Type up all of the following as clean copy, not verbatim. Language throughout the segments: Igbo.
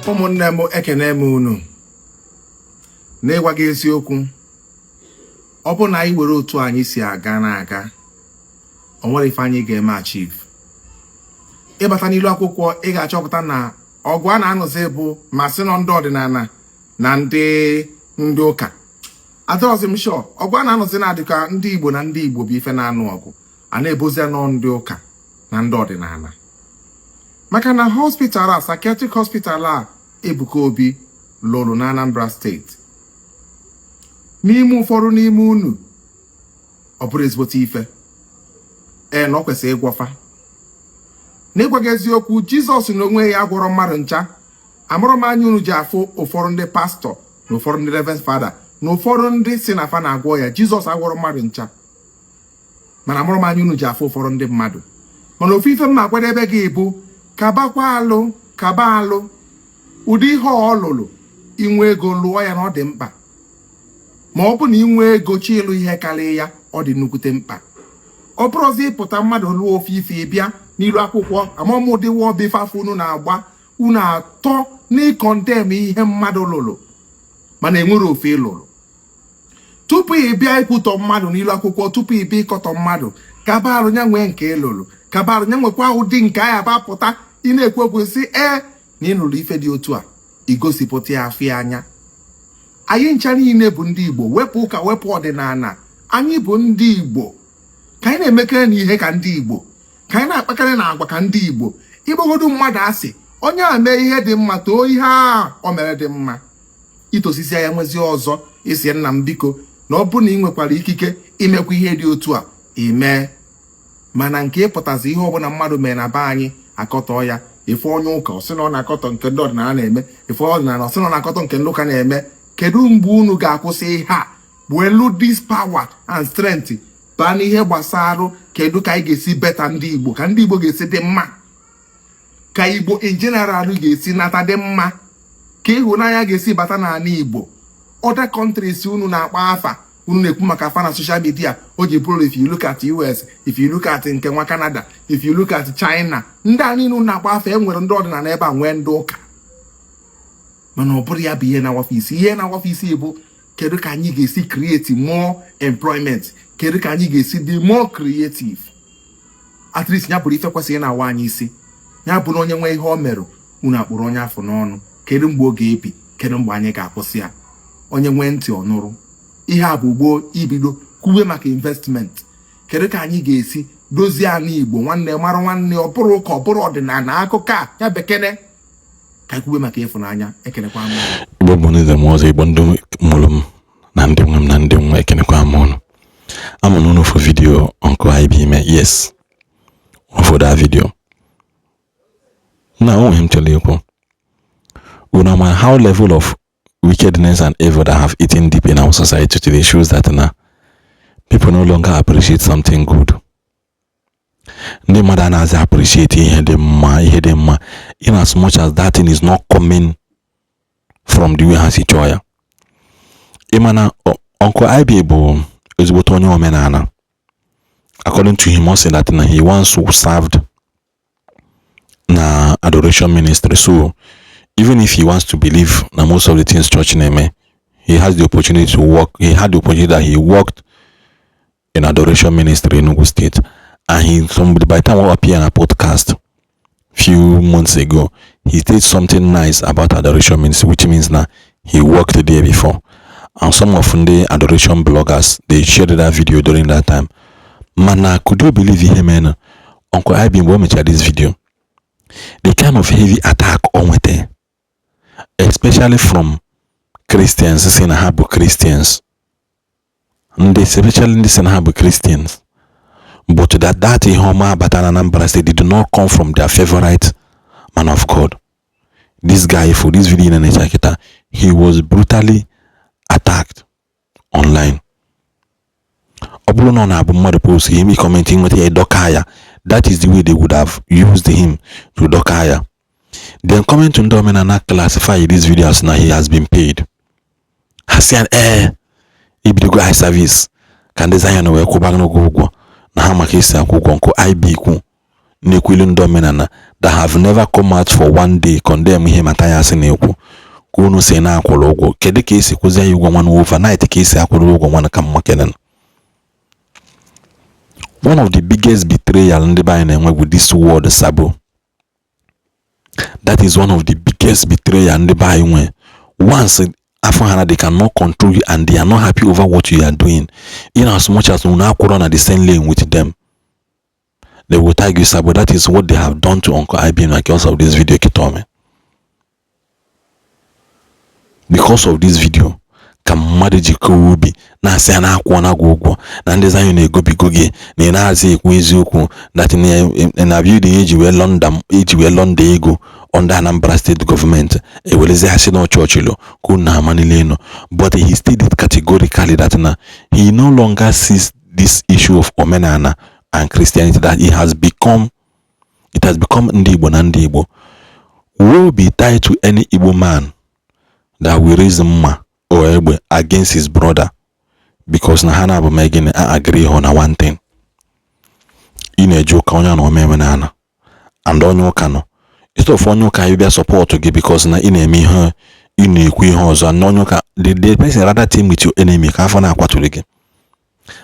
Ụmụnne m, ekene m unu. N'ịgwa gị eziokwu, ọ bụrụ na anyị were otu anyị si aga na-aga, o nwere ife anyị ga-eme achieve. Ịbata n'ilu akwụkwọ, ị ga-achọpụta na ọgụ a na-anụzi bụ ma sị nọ ndị ọdịnala na ndị ụka. Adọrọzi m sure ọgụ a na-anụzi na-adị ka ndị Igbo na ndị Igbo bụ ife na-anụ ọgụ a na-ebozi nọ ndị ụka na ndị ọdịnala, maka na hospital a, psychiatric hospital a Ebuka Obi lụrụ na Anambra Steeti, n'ime ụfọdụ n'ime unu, ọ bụrụ ezigbote ife ee na ọ kwesịrị ịgwọfa. N'ịgwa gị eziokwu, Jizọs na onwe ya gwọrọ mmadụ ncha. Amụrụ m anya unu ji afụ ụfọdụ ndị pastọ na ụfọdụ ndị reverend fada na ụfọdụ ndị si na fa na-agwọ ya. Jizọs agwọrọ mmadụ ncha, mana amụrụ m anya unu ji afụ ụfọdụ ndị mmadụ. Mana ofu ife m na-akwadebe gị bụ kabakwa alụ, kaba alụ ụdị ihe ọ lụrụ. Inwe ego, lụọ ya, na ọ dị mkpa. Ma ọ bụ na inwe ego chi ịlụ ihe karịa ya, ọ dị nnukwute mkpa. Ọ bụrụzi ịpụta mmadụ lụọ ofe ife, ịbịa n'ilu akwụkwọ amamụdị wọbụ ife afọ unu na-agba unu atọ n'ịcondemn ihe mmadụ lụrụ, mana enwere ofe ịlụrụ. Tupu ị bịa ikwutọ mmadụ n'ilu akwụkwọ, tupu ị bịa ịkọtọ mmadụ, kaba arụ ya nwee nke ịlụrụ, kaba arụ ya nwekwa ụdị nke anyị aba pụta. Ị na-ekwu okwu sị ee na ịlụrụ ife dị otu a, igosipụta ya afọ ya anya. Anyị ncha niile bụ ndị Igbo. Wepụ ụka, wepụ ọdịnala, anyị bụ ndị Igbo. Ka anyị na-emekere na ihe ka ndị Igbo, ka anyị na-akpakarị na agwa ka ndị Igbo. Ịgbagodu mmadụ asị, onye a mee ihe dị mma, too ihe a o mere dị mma. Itosisi ya nwezi ọzọ isi nna m, biko, na ọ bụrụ na ị nwekwara ikike imekwa ihe dị otu a, imee. Mana nke ịpụtazi ihe ọbụla mmadụ mere na be anyị, akọtọ ya. Ife onye ụka, ọ sị na ọ na-akọtọ nke ndị ọdịnala na-eme. Ife ọdịnala, ọ sị na ọ na-akọtọ nke ndị ụka na-eme. Kedu mgbe unu ga-akwụsị ihe a? Welu this power and strength baa n'ihe gbasara kedu ka anyị ga-esi better ndị Igbo, ka ndị Igbo ga-esi dị mma, ka Igbo in general ga-esi nata dị mma, ka ịhụnanya ga-esi bata n'ala Igbo. Other countries unu na-akpọ afa, unu na-ekwu maka afa na social media, o ji bụrụ, if you look at US, if you look at nke nwa Canada, if you look at China, ndị a niile unu na-akpọ afa, e nwere ndị ọdịnala ebe a, nwee ndị ụka. Mana ọ bụrụ ya bụ ihe na-awafe isi. Ihe na-awafe isi bụ kedu ka anyị ga-esi create more employment, kedu ka anyị ga-esi dị more creative. At least ya bụrụ ife kwesịrị na-awa anyị isi. Ya bụrụ onye nwe ihe o merụ, unu akpụrụ onye afọ n'ọnụ. Kedu mgbe ọ ga-ebi? Kedu mgbe anyị ga-akwụsị ya? Onye nwee ntị, ọ nụrụ. Ihe a bụ gboo ibido kwuwe maka investment. Kedu ka anyị ga-esi dozie ala Igbo? Nwanne mara nwanne, ọ bụrụ ụka, ọ bụrụ ọdịnala, akụkọ a ya bekene ka anyị kwuwe maka ịfụnanya. Ekenekwa m. Igbo bụ ndị m ọzọ, Igbo ndị mụrụ m na ndị nwe m na ndị nwa, ekenekwa m ụnụ. Ama na unu fụ video Uncle IB ime. Yes, ụfọdụ a video na o nwere m chọrọ ikwu. Unu ama how level of wickedness and evil that have eaten deep in our society today shows that na people no longer appreciate something good. Ndị mmadụ anaghịzi appreciate ihe dị mma, ihe dị mma, in as much as that thing is not coming from the way ha si chọọ ya. Ịma na Uncle IB bụ ezigbote onye omenala. According to him, ọ sị that na he once served na adoration ministry, so even if he wants to believe na most of the things church na-eme, he has the opportunity to work. He had the opportunity that he worked in adoration ministry in Enugu State, and he somebody by the time we appear in a podcast few months ago, he did something nice about adoration ministry, which means now he worked there before. And some of the adoration bloggers, they shared that video during that time. Mana could you believe ihe mere Uncle IB mgbe o mechara this video? The kind of heavy attack o nweta, especially from Christians si na ha bụ Christians, ndị especially ndị si na ha bụ Christians, but that ihe ọma abata na Anambra State did not come from their favorite man of God. This guy, for this video na nature kita, he was brutally attacked online. Ọ bụrụ na ọ na-abụ mmadụ post ihe, comment, nweta ya, dọka ya, that is the way they would have used him to dọka ya. Then comment to ndị omenala classify this video as na he has been paid. Ha sị ya ee, ibidogo eye service ka ndị Zion wee kwụba n'ụgwọ ụgwọ na ha maka esi akwụ ụgwọ. Nke IB kwu Na-ekwulu ndị omenala that have never come out for one day condemn ihe Mathias na-ekwu, ka unu si na-akwụrụ ụgwọ. Kedu ka esi kwụzi ya ụgwọ nwanne? Overnight ka esi akwụrụ ụgwọ nwanne ka mma kenen. One of the biggest betrayal ndị be anyị na-enwe bụ this word "sabo". That is one of the biggest betrayal ndị be anyị nwe. Once afọ ha na they cannot control you and they are not happy over what you are doing, in as much as unu akwụrụ na the same lane with them, they will tag you sabo. That is what they have done to Uncle IBM because of this video. Kitome, because of this video ka mmadụ ji kowe obi na-asị ya na-akwụ na gị ụgwọ na ndị Zion na-egobigo gị na ị na-azị ekwu eziokwu that na building eji wee launder, eji wee launder ego under Anambra State government, ewerezi asị na chọọchị lụ ka unu na-ama niile enu. But he stated categorically that na he no longer sees this issue of omenala and Christianity, that it has become ndị Igbo na ndị Igbo. Woe be tied to any Igbo man that will raise mma or egbe against his brother because na ha na-abụ mee gịnị, a agree hụ na one thing. Ị na-eje ụka, onye na ome omenala, and onye ụka nọ, instead of onye ụka ịbịa support gị because na ị na-eme ihe, ị na-ekwu ihe ọzọ na onye ụka, the person rather team with your enemy ka afọ na-akwatụrụ gị.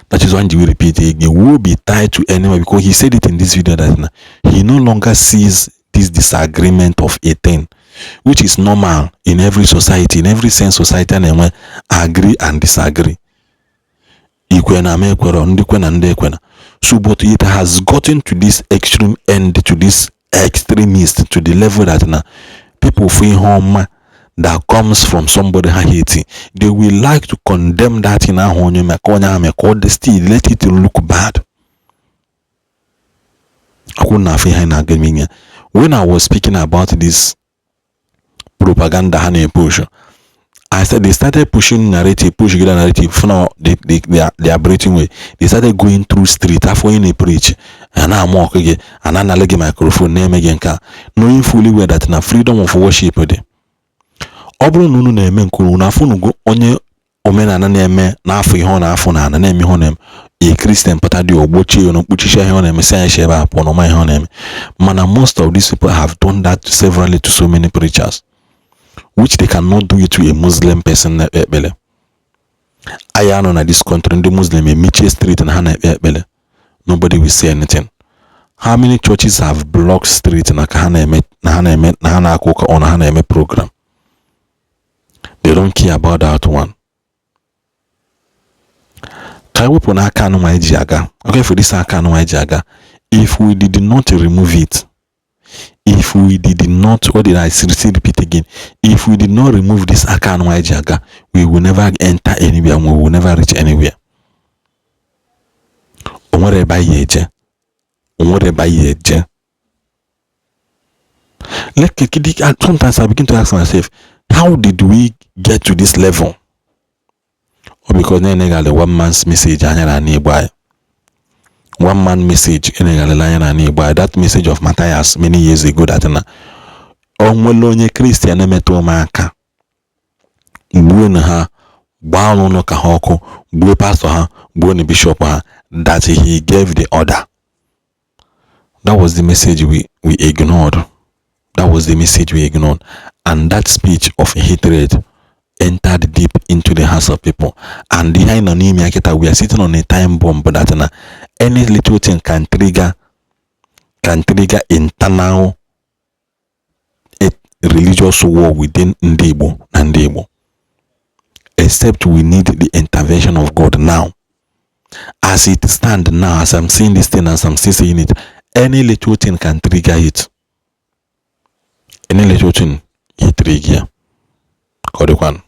That is why we repeat again, woe be tied to anyone, because he said it in this video that na he no longer sees this disagreement of a thing which is normal in every society, in every sense society na-enwe agree and disagree, ikwe na ama ekwero, ndị kwe na ndị ekwena. So, but it has gotten to this extreme end, to this extremist, to the level that na people feel ihe ọma that comes from somebody ha hate, they will like to condemn that thing ahụ onye maka onye ahụ maka ọ dị, still let it look bad. Akwụ na afọ ihe anyị na-aga ime. When I was speaking about this propaganda ha na-epush, I said they started pushing narrative, push gida narrative for now. They are breathing way. They started going through street afọ onye na-preach a na-ama ọkụ gị, a na-anala gị microphone, na-eme gị nke a, knowing fully well that na freedom of worship dị. Ọ bụrụ na unu na-eme nke unu afụnugo onye omenala na-eme n'afọ ihe ọ na-afụ na ana na-eme ihe ọ na-eme, a Christian pụta dị ogbochie ya na mkpuchichi ihe ọ na-eme, si anya si ebe a pụọ na ọma ihe ọ na-eme. Mana most of these people have done that severally to so many preachers, which they cannot do it to a Muslim person na-ekpe ekpere. Anyị anọ na this country, ndị Muslim emechie street na ha na-ekpe ekpere, nobody will say anything. How many churches have blocked street na ka ha na-eme, na ha na-eme, na ha na-akụ ụka ọ na ha na-eme program? They don't care about that one. Ka anyị wepụ n'aka anụ anyị ji aga. Okay, for this aka anụ anyị ji aga, if we did not remove it, if we did not, what did I say? Repeat again, if we did not remove this aka anụ anyị ji aga, we will never enter anywhere and we will never reach anywhere. O nwere ebe anyị eje, o nwere ebe anyị eje. Like, sometimes I begin to ask myself, how did we get to this level? Or because na-eneghalị one man's message anya na Igbo anyị, one man message eneghalịla anya na Igbo anyị, that message of Matthias many years ago that na o nwere onye Christian emetụ m aka, gbuo na ha, gbaa ọnụ ka ha ọkụ, gbuo pastor ha, gbuo na bishop ha, that he gave the order. That was the message we ignored. That was the message we ignored, and that speech of hatred entered deep into the hearts of people. And ihe anyị nọ n'ime ya kịta, we are sitting on a time bomb that na any little thing can trigger internal a religious war within ndị Igbo na ndị Igbo, except we need the intervention of God now. As it stand now, as I'm seeing this thing, as I'm still saying it, any little thing can trigger it. Any little thing ga trigger ya. Ka ọ dịkwanụ.